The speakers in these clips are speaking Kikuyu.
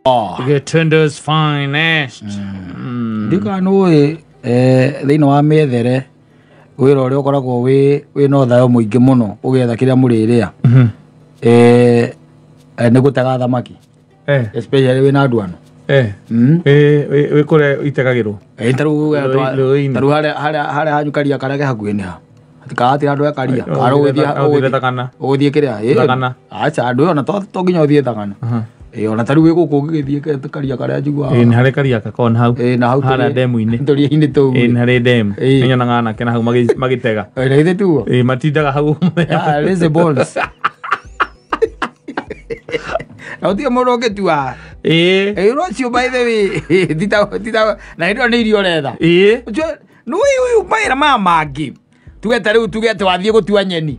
Gatundu's finest. Ndika nũĩ thĩinĩ wa mĩethere wĩra ũrĩa ũkoragwo wĩ na ũthayo mũingĩ mũno ũgĩetha kĩrĩa mũrĩrĩa nĩ gũtega thamaki, especially wĩna andũ ano. Wĩ kũrĩa itegagĩrwo? Tarĩu Rũĩ-inĩ. Tarĩu harĩa hanyu karia karĩa ke hakuhĩ nĩ ha kagatira andũ a karia? Oh, ũthiĩ Thagana. Ũgũthiĩ kĩrĩa Thagana. Acha, andũ ĩyo ona to nginya ũthiĩ Thagana. Ona tarĩu wĩ gũkũ ũngĩgĩthiĩ karia karĩa njiguaga. Ĩ, nĩ harĩ karia gakoragwo na hau. Na hau harĩa ndemu-inĩ. Tũria-inĩ tũu. Ĩ, nĩ harĩ ndemu. Nĩnyonaga anake na hau magĩtega. Na githĩ tuo? Ĩ, matindaga hau mũthenya. Ah, lazy balls. Na ũtige mũndũ ũngĩtua. Ũcio by the way tita na hĩndĩ ĩyo nĩ irio ũretha. Ũcio nĩ ũyũ mawĩra maya mangĩ, tuge ta rĩu, tuge atĩ wathiĩ gũtua nyeni,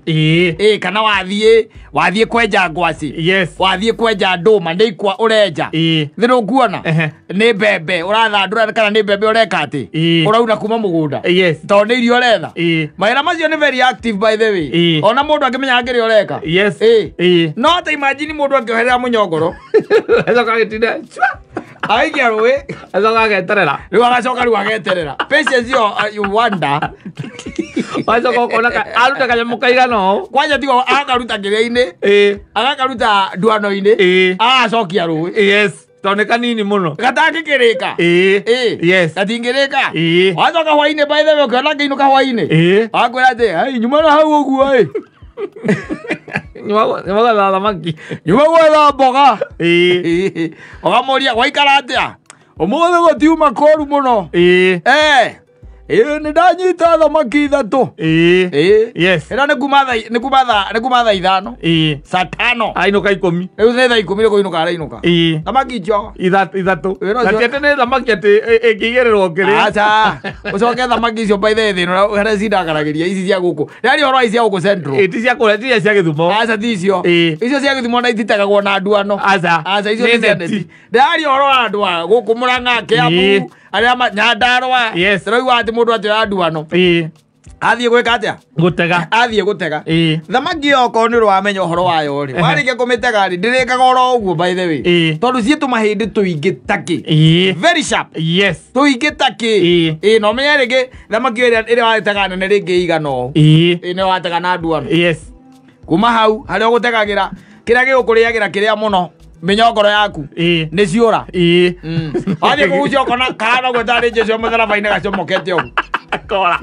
kana wathiĩ kwenja ngwacĩ, wathiĩ kwenja ndũma, nĩ ikwa ũrenja, thĩ nũkuona, nĩ mbembe ũrathandũra kana nĩ mbembe ũreka atĩ ũrauna kuma mũgũnda, tondũ nĩ irio ũretha. Mawĩra macio nĩ very active, by the way. Ona mũndũ angĩmenya kĩrĩa ũreka. No ta imagine mũndũ angĩoherera mũnyongoro, Acoka agĩtinda cua. Agaikia rũĩ. Acoka ageterera. Rĩu agacoka rĩu ageterera. Patience yo, you wonder. Wacoka ũkona aruta kanyamũ kaigana ũũ. Kwanja tigo agakaruta kĩrĩa-inĩ, agakaruta nduano-inĩ, agacokia rũĩ. Yes, tondũ nĩ kanini mũno. Gatangĩkĩrĩka. Gatingĩrĩka. Wacoka hwainĩ, by the way, ũkĩona ngĩinũka hwainĩ, akwĩra atĩ, "Ai, nyuma na hau ũguo ĩ." Nyuma gwetha thamaki. Nyuma gwetha mboga. Ũkamũria, "Waikara atĩa ũmũthĩ? Gũtiuma kũru mũno." Ĩ, nĩ ndanyita thamaki 3. Ĩno nĩ kuma thaa 5, saa tano. Ainũka 10. Rĩu nĩ thaa 10 nĩ kũinũka arainũka. Thamaki icio 3. Wĩra Na ũcio ti atĩ nĩ thamaki atĩ ĩngĩigĩrĩrwo kĩrĩa. Aca, ũcoke thamaki icio, by the way, thĩna harĩa cindakaragĩria ici cia gũkũ, rĩari ũhoro wa ici cia gũkũ Central. Ĩ, ti cia kũrĩa, ti iria cia Gĩthumo. Aca, ti icio. Icio cia Gĩthumo na ititegagwo na nduano. Aca. Aca, icio Nĩ nĩ cia neti. neti. Ndĩraria ũhoro wa andũ a gũkũ Mũrang'a, Kĩambu, arĩa Nyandarũa. Tũraigua atĩ mũndũ atĩoya nduano, athiĩ gwĩka atĩa? Gũtega. Athiĩ gũtega. Thamaki ĩyo, okorwo nĩ ũramenya ũhoro wayo rĩ, warĩkia kũmĩtega rĩ, ndĩrĩkaga oro ũguo, by the way, tondũ ciĩ tũmahĩndĩ tũingĩ takĩ, very sharp, tũingĩ takĩ. Ĩ, na ũmenye rĩngĩ thamaki ĩyo ĩrĩa wagĩtega nene rĩngĩ igana ũũ. Ĩ, nĩyo watega na nduano. Kuma hau harĩa ũgũtegagĩra, kĩrĩa gĩgũkũrĩagĩra kĩrĩa mũno mĩnyongoro yaku nĩ ciũra. Wathiĩ kũgucia ũkona kahana ũguo tarĩ Jesũ mũtharaba-inĩ gacomokete ũguo. Kora.